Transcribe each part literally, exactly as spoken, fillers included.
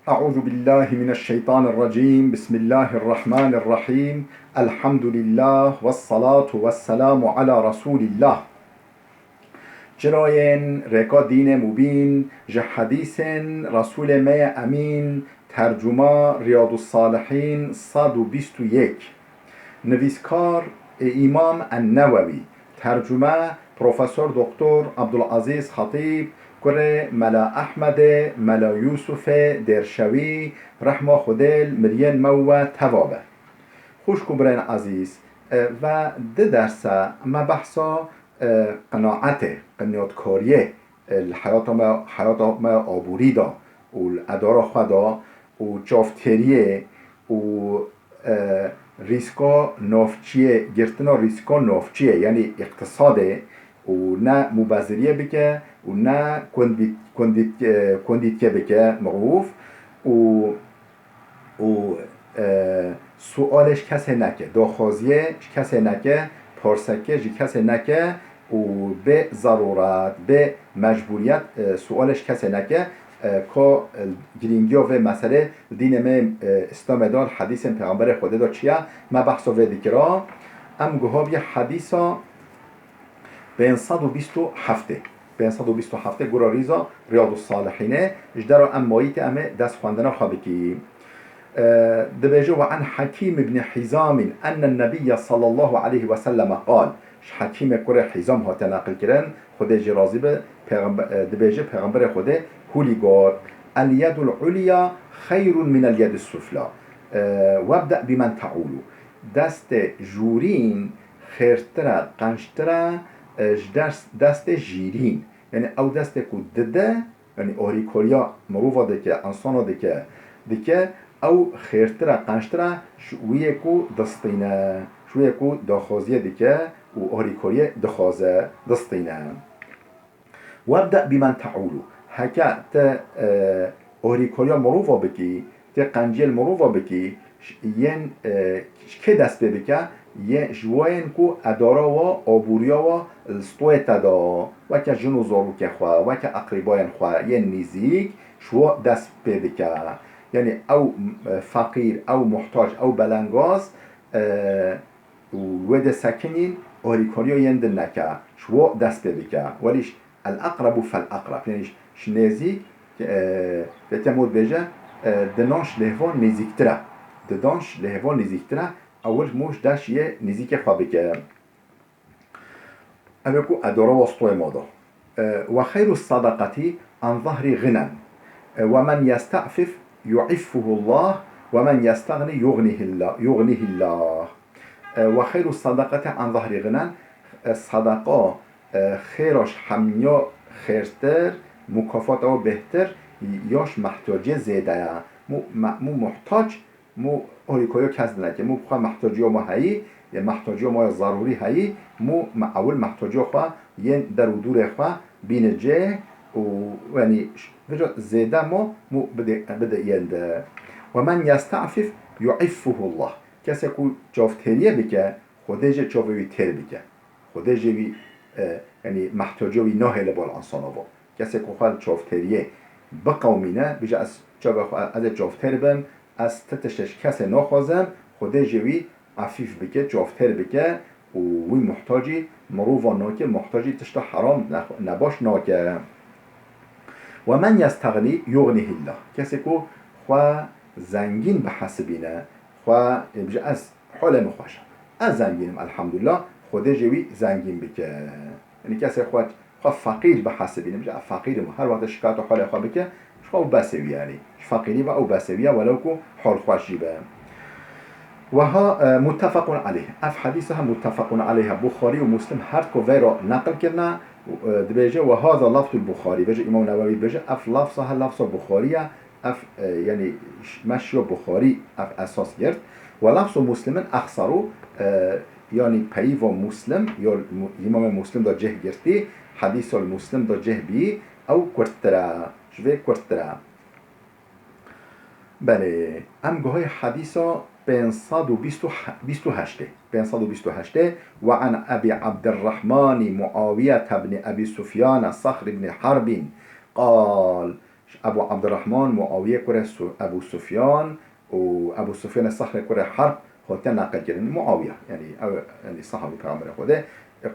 أعوذ بالله من الشيطان الرجيم. بسم الله الرحمن الرحيم. الحمد لله والصلاة والسلام على رسول الله. Çirayên rêka dînê mubîn, ji hedîsên Resûlê me yê Emîn, tercuma Riyadussalihîn sed û bîst û yek. Nivîskar ê Îmam En-Newewî, tercume Profesor Doktor Abdulazîz Xetîb, kurê Mela Ehmedê, Mela Yûsufê Dêrşewî, rehma Xwedê li miriyên me û we teva be. Xwişk û birên ezîz, e, ve di derse me behsa, e, qenaetê, qenyatkariyê, e, li heyata me, heyata me aborî de û li edara xwe de û çavtêriyê û, e, rîska navçiyê, girtina rîska navçiyê, yanî îqtisadê û ne mubeziriyê bike û ne kundît-, kundît-, e, kundîtiyê bike mirov û û, e, sualê ji kesê neke, daxwaziyê ji kesê neke, parsekê ji kesê neke û bê zeruret, bê mecburiyet, e, sualê ji kesê neke, e, ka, e, girîngiya vê meselê li dînê me, e, Îslamê de, li hedîsên Pêxemberê Xwedê de çi ye, me behsa vê dikira. Em guha bî hedîsa pênc sed û bîst û heftê. Pênc sed û bîst û heftê gura rîza Riyadussalihînê, ji dera em mayî tê em ê dest xwendina xwe bikî. E, dibêje, "Ve an Hakîm ibn Hîzamîn enne Nebiyye sallallahu aleyhi ve selleme qal." Ji Hakîmê kurê Hîzam hate neqil kirin, Xwedê jê razî be, pêxembe-, e, dibêje, Pêxemberê Xwedê hûlî got, "El yedul ulya xeyrun min el yedis sufla. E, webde bimen teulu." Destê jûrîn xêrtir e, qençtir e, e, ji ders-, destê jîrîn. Yanî ew destê ku dide, yanî ohrîkoriya mirova dike, insana dike, dike, ew xêrtir e, qençtir e, ji wî yê ku distîne, ji wî yê ku daxwaziyê dike û ohrîkoriyê dixwaze, distîne. Webde bimen teulu. Heke te, e, ohrîkoriya mirova bikî, tê qenciyê li mirova bikî, ş-, yên, e, ji kê dest pê bike? Yê ji wayên ku edara wa, aboriya wa li stoyê te de, weke jin û zarokê xwe, weke eqrîbayên xwe yên nêzîk, ji wa dest pê bike. Yanî ew, e, feqîr, ew muhtac, ew belengaz, e, û wê de sekinîn, ohrîkariya yên din neke, ji wa dest pê bike. Welî El-eqrebu fel-eqreb. Yanî ji nêzîk, e, Fetî Mod bêje, e, dinan ji lêvan nêzîktir e. Didan ji lêvan nêzîktir e. Ewil mo ji dest yê nêzîkê xwe bike. Ev ê ku edora wastoyê ma da. E, "Ve xeyru sadaqati an zahri ginen. E, ve men yesta'fif yu'iffuhullah, ve men yestagni yugnihillah, yugnihillah." E, "Ve xeyru sadaqati an zahri ginen." E, sadaqa, e, xêra ji hemiya xêrtir, mukafata wê bêhtir, ya ji mehtaciyê zêde ye. Mu-, me-, mu muhtac, mu ohrîkariya kes dineke, mu bi xwe mehtacîya ma heyî, yê mehtacîya ma ya zerûrî heyî, mu me ewil mehtacîya xwe yên der û dûrê xwe bîne cih û, yanî, ş-, vêca zêde ma mu bide, bide yên de. "Ve men yesta'fif yu'iffuhullah." Kesê ku çavtêriyê bike, Xwedê jê çavê wî têr bike. Xwedê jê wî, e, yanî mehtacîya wî nahêle bal insana va. Kesê ku xwe li çavtêriyê biqewmîne, bêje, "Ez çavê xwe, ez ê çavtêr bim, ez ti tiştê ji kesê naxwazim", Xwedê jê wî efîf bike, çavtêr bike û wî muhtacî mirova nake, muhtacî tişta heram, ne-, nebaş nake. "Ve men yestagni yugnihillah." Kesê ku xwe zengîn bihesibîne, xwe, e, bêje, "Ez holê min xweş e. Ez zengîn im, elhamdulillah." Xwedê jê wî zengîn bike. Yanî kesê xwe, xwe feqîr bihesibîne, bêje, "Ez feqîr im." Her wextê şikayeta holê xwe bike, ji xwe ew besê wî, yanî ji feqîrî ve ew besê wî ye, welew ku hol xweş jî be. Weha, e, muttefequn aleyh. Ev hedîsa he muttefequn aleyh e. Buxarî û Muslim her ku vê re neqil kirine, e, dibêje, "Ve haza lafzul Buxarî." Bêje Îmam Newewî dibêje, "Ev lafza he lafza Buxarî ye." Ev, e, yanî ş-, me şiyo Buxarî ev esas girt. "Ve lafzu Muslimin exsaru", e, yanî peyva Muslim, ya mu-, Îmamê Muslim da cih girtî, hedîsa li Muslim da cih bî, ew kurttir e, ji vê kurttir e. Belê, em guhayê hedîsa pênc sed û bîst û heştê. Pênc sed û bîst û heştê. "Ve an Ebî Ebdirrehmanî Muawiyete bni Ebî Sufyane Saxr ibni Herbîn qal, Ebu Abdurrahman Muawiye kurê Su-, Ebu Sufyan û Ebu Sufyan Sexrê kurê Harb hatiye neqil kirin. Muawiye, yani ew, yani sahabî Peygamberê Xwedê.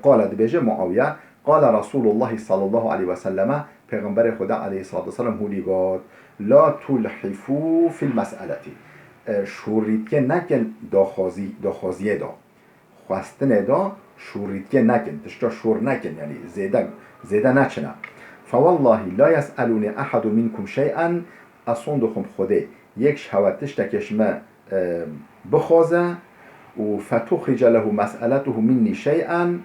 Qala, dibêje Muawiye, qala Resulullah sallallahu aleyhi ve selleme, Peygamberê Xwedê aleyhissalatu vesselam hûlî got, la tulhifu fil mes'eleti. E, şûrîtke nekin daxwazî, daxwaziyê de. Xwestinê de şûrîtke nekin, tişta şûr nekin, yani zêde, zêde neçine. Fewallahî la yes'elûnî ehedû minkum şey'en, ez sond dixwim Xwedê, yek ji hewe tiştekê ji me, e, bixwaze û fetuxrice lehu mes'eletuhu minnî şey'en,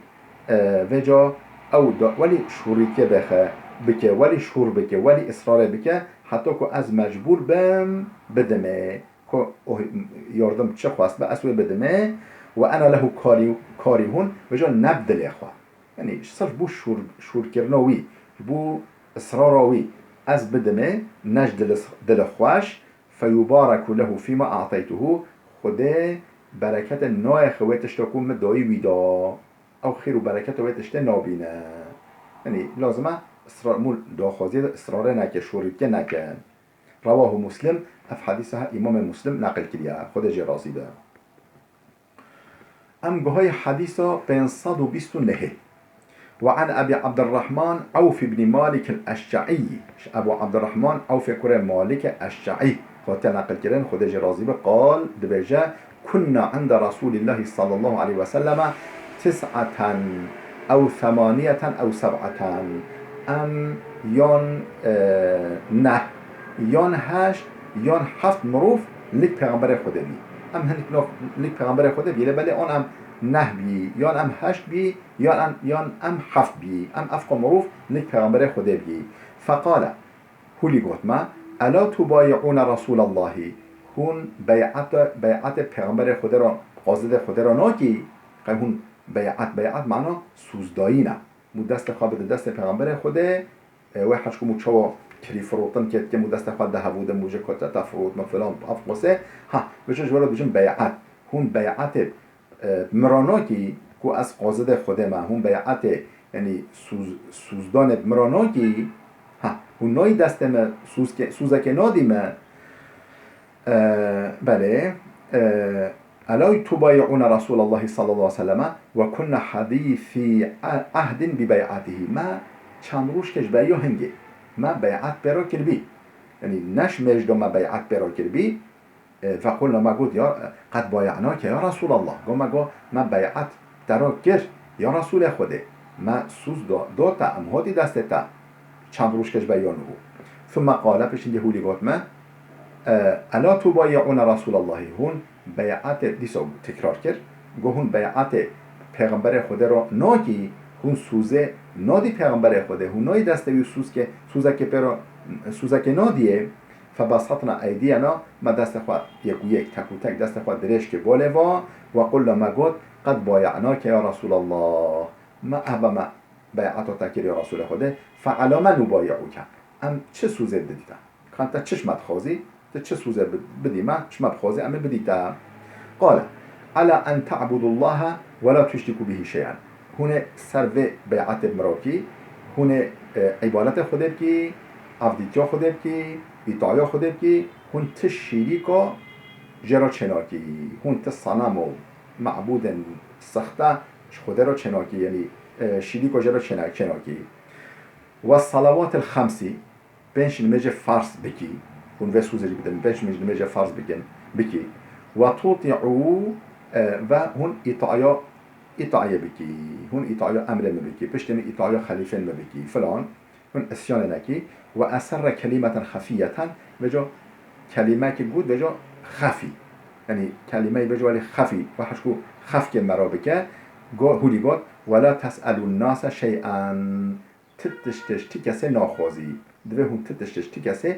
e, vêca ew da, welî şûrîtke bêxe, bike, welî şûr bike, welî israrê bike, heta ku ez mecbûr bim, bidimê. Ku o yardim çi xwest be, ez wê bidimê. Ve ene lehu karî-, karîhun, vêca ne bi dilê xwe. Yani sirf bû şûr-, şûrkirina wî, ji bo israra wî, ez bidimê, ne ji dil-, dilê xweş, feyubareku lehu fîma a'teytuhu, Xwedê bereketê nayêxe wê tişta ku min dayî wî da. Ew xêr û bereketa wê tiştê nabîne. Yani lazim e israr, mûl daxwaziyê de israrê neke, şûrîtke neke. Rewahu Muslim, ev hedîsa he Îmamê Muslim neqil kiriye, Xwedê jê razî be. Em guhayê hedîsa pênc sed û bîst û nehê. Ve an Ebî Abdirrahman Ewf ibn Malik el-Eşce'î, ji Ebu Abdirrahman Ewfê kurê Malik e Eşce'î hatiye neqil kirin, Xwedê jê razî be, qal, dibêje, kunna inde Resûlîllahî sallallahu aleyhi ve selleme tis'eten ew themaniyeten ew seb'eten. Em yan, e, neh, yan heşt, yan heft mirov lik Pêxemberê Xwedê bî. Em hinek nav lik Pêxemberê Xwedê bî, lê belê an em neh bî, yan em heşt bî, yan em, yan em heft bî. Em ev qo mirov lik Pêxemberê Xwedê bî. Feqale, Hûlî got me, ela tubayi'ûne Resûlallahî, hûn bey'ete, bey'etê Pêxemberê Xwedê re, qazidê Xwedê re nakî? Qey hûn bey'et, bey'et mana sûzdayîn e. Mû destê xwe bide destê Pêxemberê Xwedê, e, wê heçku mû çawa kirî firotin kê dike, mû destê xwe de hevû de mû ji koteta firotme filan, ev qosê. Ha, vêca ji we re dibêjin bey'et. Hûn bey'etê e, bi min re nakî ku ez qazidê Xwedê me, hûn bey'etê, yanî sûz-, sûzdanê bi min re nakî, ha, hûn nayî destê me, sûzke-, sûzekê nadî me. E, belê, e, ela tubayi'ûne Resûlallahî sallallahu aleyhi ve selleme ve kunna hedîsî a-, ehdin bi bey'etihî. Me çend rojke ji beriya hingê me bey'et pê re kiribî. Yanî ne ji mêj de me bey'et pê re kiribî, E, fequlna, me got, ya, qed baye'nake ya Resûlallah. Got me, got, me bey'et te re kir ya Resûlê Xwedê. Me sûz do, do te, em hatî destê te. Çend rojke ji beriya niho. Thumme qale, piştî hûlî got me, e, ela tubayi'ûne Resûlallahî, hûn bey'etê, dîsa tekrar kir, got, hûn bey'etê Pêxemberê Xwedê re nakî, hûn sûzê nadî Pêxemberê Xwedê, hûn nayî destê wî sûzke, sûzekê pê re, sûzekê nadiyê, Febesatna eydiyena, me destê xwe yek û yek, tek û tek destê xwe dirêj kir bo lê va, we qulna, me got, qed baye'nake ya Resûlallah. Me, eva me bey'eta te kir ya Resûlê Xwedê, fe ela me nubayi'uke. Em çi sûzê bidî te? Kan te çi ji me dixwazî? Tu çi sûzê bi-, bidî me, ji me bixwazî, em ê bidî te. Qale, ela en te'budullaha ve la tuşrikû bihî şey'en. Hûn ê ser vê bey'etê bi min re bikî, hûn ê, e, îbadetê Xwedê bikî, avdîtiya Xwedê bikî, îtaya Xwedê bikî, hûn ti şîrîka jê re çênakî. Hûn ti senem û mebûdên sexte ji Xwedê re çênakî, yanî, e, şîrîka jê re çêna-, çênakî. Ve salawatil xemsî, pênc nimêjê ferz bikî. Hûn vê sûzê jî bidin, pênc nimêjê ferz bikin, bikî. Ve tuti'û, e, ve hûn îtaya, îtayê bikî. Hûn îtaya emrê min bikî. Piştê min îtaya xelîfên min bikî. Filan. Hûn isyanê nekî. Ve eserre kelîmeten xefîyeten. Vêca kelîmekî got, vêca xefî. Yanî kelîmeyê vêca welî xefî. Ve heçku xefkê me re bike. Go-, hûlî got. Ve la tes'elûn nase şey'en. Ti tiştê ji ti kesê naxwazî. Divê hûn ti tiştê ji ti kesê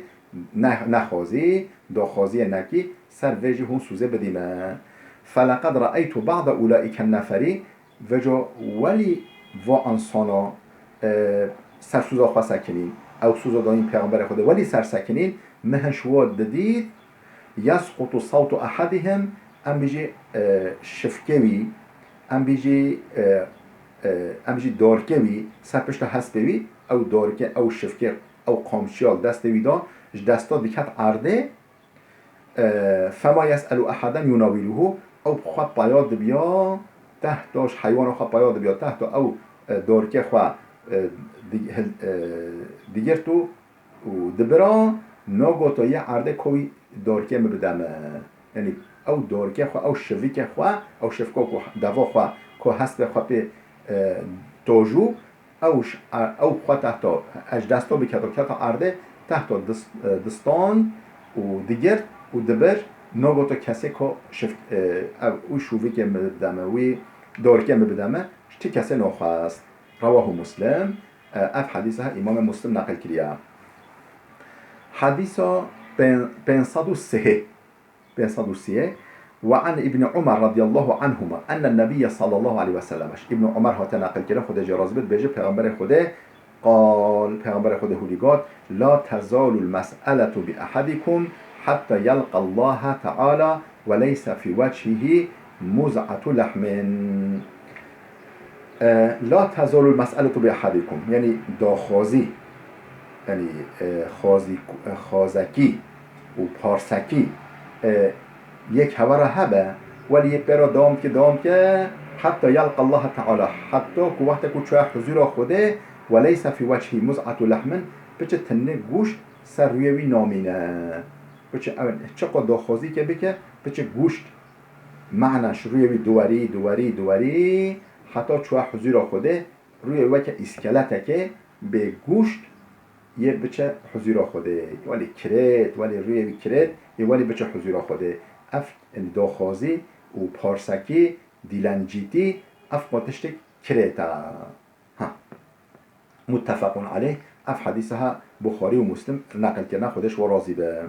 ne-, nexwazî, daxwaziyê nekî, ser vê jî hûn sûzê bidî me. Feleqed re'eytu ba'de ulaiken neferî, vêca welî va insana, e, ser sûza xwe sekinîn, ew sûza dayîn Pêxemberê Xwedê, welî ser sekinîn, min hin ji wa didît, yesqutu sawtu ehedihim, em bijî, e, şifkê wî, em bijî, e, e, em bijî dorkê wî, ser pişta hespê wî, ew dorkê, ew şifkê, ew qamçiya li destê wî da, ji desta diket erdê, e, fema yes'elu ehaden yunawiluhu, ew bi xwe peya dibiya, tehta ji heywana xwe peya dibiya, tehta ew, e, dorkê xwe, e, dig-, hil-, e, digirt û û dibira, nagota yê erdê ko wî dorkê min bide min. Yanî ew dorkê xwe, ew şivikê xwe, ew şivka ku deva xwe, ku hespê xwe pê, e, tojû, ew ş-, e, ew xwe tehta, ez desta biketa, keta erdê, tehta dis-, e, distan û digirt û dibir, nagota kesê ko şiv-, e, ev û şûvikê min bide min, wî dorkê min bide min, ji ti kesê naxwest. Rewahu Muslim. E, ev hedîsa Îmamê Muslim neqil kiriye. Hedîsa pên-, pênc sed û sê. Pênc sed û sê. Ve an Îbni Umar radiyallahu anhuma enne Nebiyye sallallahu aleyhi ve sellem. Ji Îbni Umar hate neqil kirin, Xwedê jê razî bit, dibêje Pêxemberê Xwedê qal, Pêxemberê Xwedê hûlî got, "La tezalul mes'eletu bi ahadikum hatta yelqallaha teala ve leyse fi vechhihi muz'atu lehmin." E, "La tezalul mes'eletu bi ahadikum." Yanî daxwazî, yanî, e, xwazî-, e, xwazekî û parsekî, e, yek hewa re hebe, welî yê pê re dewam dike, dewam dike, "hatta yelqallaha teala", heta ku wextê ku çûye huzûra Xwedê, "ve leyse fi vechhihi muz'atu lehmin", piçe tenê goşt ser rûyê wî namîne. Piçe ew çiqo daxwazî ke bike, piçe goşt. Mana ji rûyê wî diwerî, diwerî, diwerî, heta çûye huzûra Xwedê, rûyê weke îskeletekê bê goşt yê biçe huzûra Xwedê. Welî kirêt, welî rûyê wî kirêt, yê welî biçe huzûra Xwedê. Ev, yanî daxwazî û parsekî, dîlencîtî, ev xwe tiştek kirêt e. Ha. Muttefaqun aleyh. Ev hedîsa ha Buxarî û Muslim neqil kirine, Xwedê ji we razî be.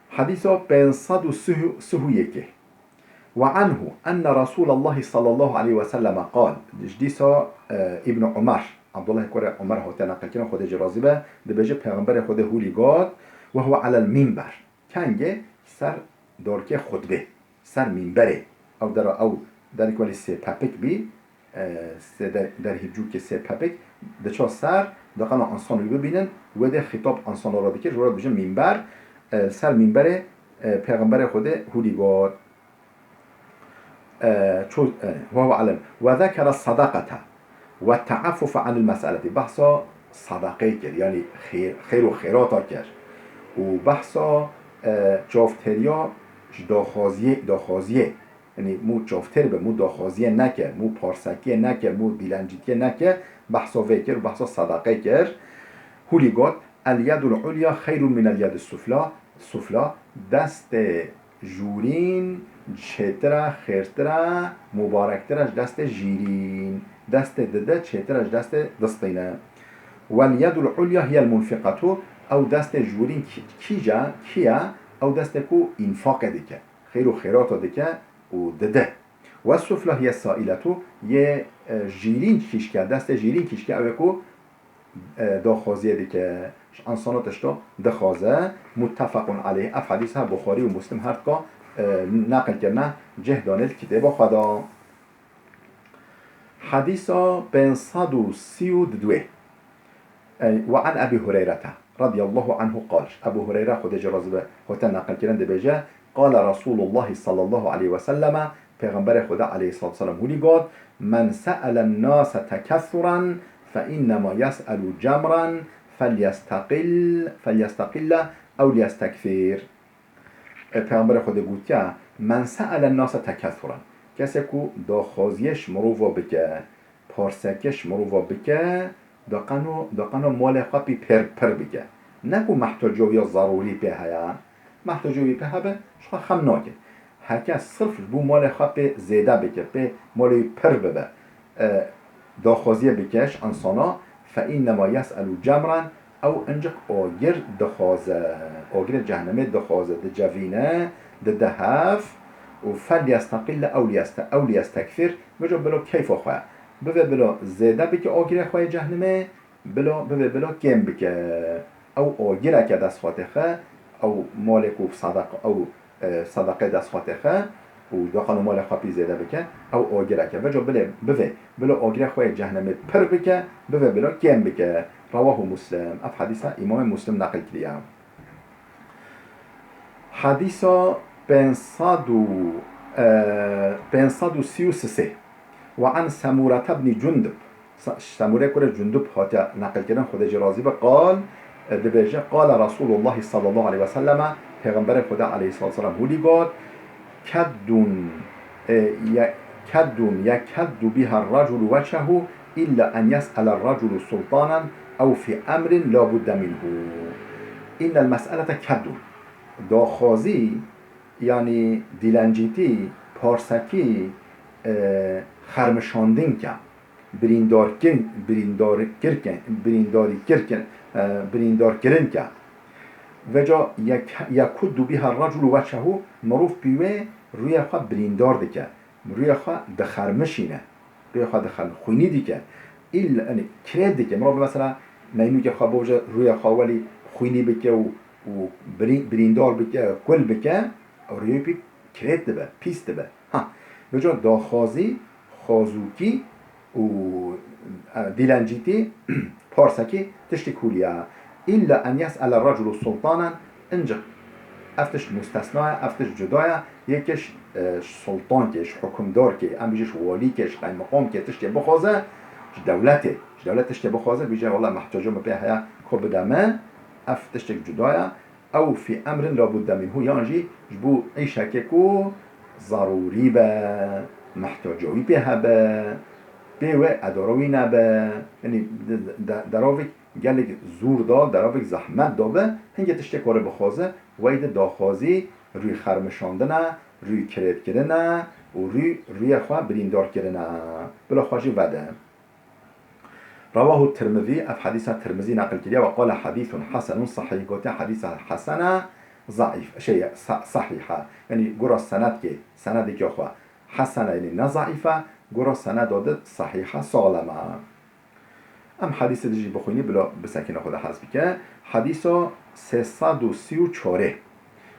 Hedîsa pênc sed û sih û yekê. Ve anhu enne Resûlallahi sallallahu aleyhi ve selleme qal. Ji dîsa, e, Îbn Umar, Abdullah kurê Umar hate neqil kirin, Xwedê jê razî be, dibêje Pêxemberê Xwedê hûlî got, ve huve alel mînber. Kengê ser dorkê xutbê, ser mînberê. Ew dera, ew derek welî sê pepik bî, e, sê der-, derhî cûkê sê pepik, diça ser, diqena însan wî bibînin, wê dê xîtab însana re dikir, ji we re dibêjin mînber, e, ser mînberê, e, Pêxemberê Xwedê hûlî got. E, ço-, e, ve huve alem. Ve zekere sadakata ve teaffufe anil meseleti. Behsa sadaqê kir, yanî xêr, xêr û xêrata kir. Û behsa, e, çavtêriya ji daxwaziyê, daxwaziyê. Yanî mû çavtêr be, mû daxwaziyê neke, mû parsekiyê neke, mû dîlencîtiyê neke, behsa vê kir, behsa sadaqê kir. Hûlî got, "El yedul ulya xeyrun minel yedis sufla." Sufla, destê jûrîn çêtir e, xêrtir e, mubarektir e ji destê jîrîn. Destê dide çêtir e ji destê distîne. "Wel yedul ulya hiyel munfiqetu." Ew destê jûrîn kî-, kîja, kî ye? Ew destê ku înfaqê dike, xêr û xêrata dike û dide. "Wes sufla hiye sailetu." Yê, e, jîrîn kîşke, destê jîrîn kîşke, ew ê ku e, daxwaziyê dike, ji însana tişto dixwaze. Muttefaqun aleyh. Ev hedîs her Buxarî û Muslim her dika, e, neqil kirine, cih danê li kitêba xwe de. Hedîsa pênc sed û sî û didwê. E, ve an Ebî Hureyrete radiyallahu anhu qal. Ebû Hureyre, Xwedê jê razî be, hate neqil kirin, dibêje, Qale Resûlullahî sallallahu aleyhi ve selleme, Pêxemberê Xweda aleyhissalatu vesselam hûlî got, "Men se'elen nase tekessuran fe innema yes'elu cemran felyesteqil, felyesteqille ew lyestekfir." E, Pêxemberê Xwedê gotiye, "Men se'elen nase tekessuran." Kesê ku daxwaziyê ji mirova bike, parsekê ji mirova bike, diqeno, diqeno malê xwe pî pir, pir bike. Ne ku mehtoca wî ya zerûrî pê heye. Mehtoca wî pê hebe, ji xwe xem nake. Heke sirf ji bo malê xwe pê zêde bike, pê malê wî pir bibe, e, daxwaziyê bike ji însana, fe înnema yes'elu cemran, ew incik agir dixwaze, agirê cehennemê dixwaze, dicevîne, dide hev û felyesteqille ew lyeste-, ew lyestekfir, bijo bilo keyfa xwe. Bibe bilo zêde bike agirê xwe yê cehennemê, bilo, bibe bilo kêm bike. Ew agireke dest xwe têxe, ew malê ku sadaq-, ew, e, sadaqê dest xwe têxe, û daxan û malê xwe pî zêde bike, ew agirek e. Veca bilê, bivê, bilo agirê xwe yê cehnemê pir bike, bivê bilo kêm bike. Rewahu Muslim. Ev hedîsa Îmamê Muslim neqil kiriye. Hedîsa pênc sed û, e, pênc sed û sî û sê. Ve an Semurete bnî Cundub. Sa-, Semûre kurê Cundub hatiye neqilkirin, Xwedê jê razî be, qal, e, dibêje, qale Resûlullahî sallallahu aleyhi ve selleme, Pêxemberê Xwedê aleyhissalatu vesselam hûlî got, keddun, e, ye-, keddun yekeddu biha raculu wechehu illa en yes'ele raculu sultanen ew fi emrin la budde minhu. Innel mes'elete keddun. Daxwazî, yanî dîlencîtî, parsekî, e, xermişandin ke. Birîndarkirin, birîndarkirkin, birîndarîkirkin, e, birîndarkirin ke. Veca yek-, yekuddu biha raculu wechehu, mirov pî wê rûyê xwe birîndar dike, rûyê xwe dixermişîne, rûyê xwe dixerm-, xwînî dike. Îl-, yanî kirêt dike. Mirov mesela neynûkê xwe bavêje rûyê xwe welî xwînî bike û, û birî-, birîndar bike, kul bike, rûyê pî kirêt dibe, pîs dibe. Ha, veca daxwazî, xwazûkî û, e, dîlencîtî, parsekî tiştî hûlî ye. Îlla en yes'ele raculu sultanen, ince ev tişt mustesna ye, ev tişt cuda ye, yekê ji, e, ji sultankê, ji hukimdarkê, em bêjin ji walîkê, ji qeymeqamkê tiştê bixwaze, ji dewletê, ji dewlet tiştê bixwaze, bêje, wela mehtaca min pê heye, ko bide min, ev tiştek cuda ye. Ew fî emrin la budde minhu, yan jî ji bo îşekê ku zerûrî be, mehtaca wî pê hebe, pê wê edara wî nebe, yanî de-, de-, deravek gelek zûr da, deravek zehmet da be, hingê tiştê kare bixwaze, wey de daxwazî rûyê xermişandine, rûyê kirêtkirine û rûyê, rûyê xwe birîndarkirine. Bila xwe jî vede. Rewahu Tirmizî, ev hedîsa Tirmizî neqil kiriye, ve qale hedîsun hesenun sahîh, gotiye hedîsa hesene, zeîf, şey, sa-, sahîh e. Yanî gora senedkê, senedekê xwe hesene, yanî ne zeîf e, gora seneda de sahîh e, saxlem e. Em hedîsê di jî bixwînî, bila bisekine xwe de hez bike. Hedîsa sê sed û sî û çarê.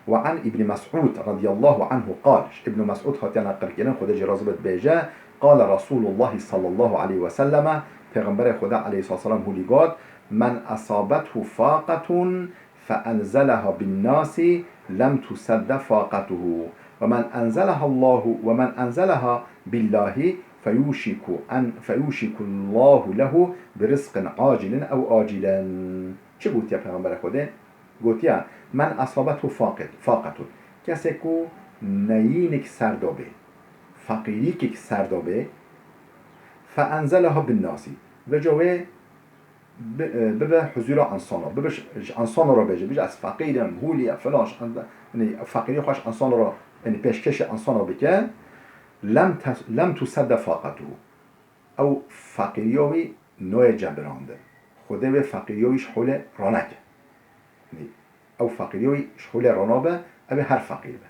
Ve an Îbnî Mes'ûd radiyallahu anhu qal, ji Îbnî Mes'ûd hatiye neqilkirin, Xwedê jê razî be, dibêje, qale Resûlullahî sallallahu aleyhi ve selleme, Pêxemberê Xwedê aleyhissalatu vesselam hûlî got, men esabethu faqetun fe enzeleha binnasî lem tusedde faqetuhu. Ve men enzeleha Allahu, ve men enzeleha billahi feyuşiku en, feyuşikullahu lehu birizqin acilin ew acilen. Çi gotiye Pêxemberê Xwedê? Gotiye, men esabethu faqet-, faqetun. Kesê ku neyînek ser de bê, feqîrîkek ser de bê, fe enzeleha binnasî. Veca wê bi-, e, bibe huzûra insana, bibe ji, ji insana re bêje, bêje, ez feqîr im, hûlî ye, filan, ji, yanî feqîrî xwe ji insana re, yanî pêşkêşê insana bike, lem tes-, lem tusedde faqetuhu. Ew feqîriya wî nayê cebirandin. Xwedê wê feqîriya wî ji holê raneke. Yanî ew feqîriya wî ji holê ranabe, ew ê her feqîr be.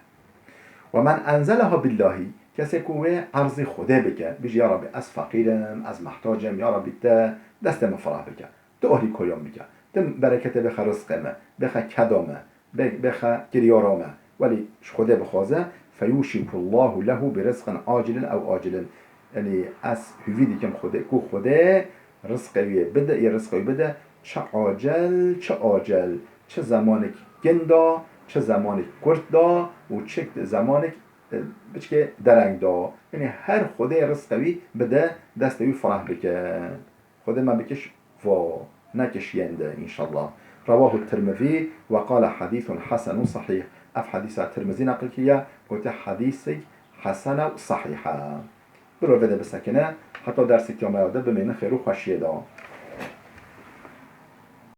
Ve men enzeleha billahî, kesê ku wê erzî Xwedê bike, bêje, ya Rabbî, ez feqîr im, ez mehtac im, ya Rabbî, te destê min fireh bike, tu alîkariya min bike, tu bereketê bêxe rizqê me, bêxe keda me, bê-, bêxe kiryara me. Welî ji Xwedê bixwaze, feyuşikullahu lehu birizqin acilin ew acilin. Yanî ez hûvî dikim Xwedê, ku Xwedê rizqê wî bide, yê rizqê wî bide, çi acil, çi acil, çi zemanek kin da, çi zemanek kurt da û çi zemanek, e, biçkê dereng da. Yanî her Xwedê rizqê wî bide, destê wî fireh bike. Xwedê me bikiş vo, nekiş yên de, înşallah. Rewahu Tirmizî ve qale hedîsun hesenun sahîh. Ev hedîsa Tirmizî neqil kiriye, gote hedîsek hesene û sahîh e. Bilo vê de bisekine, heta dersek ya me ya de bimêne xêr û xweşiyê de.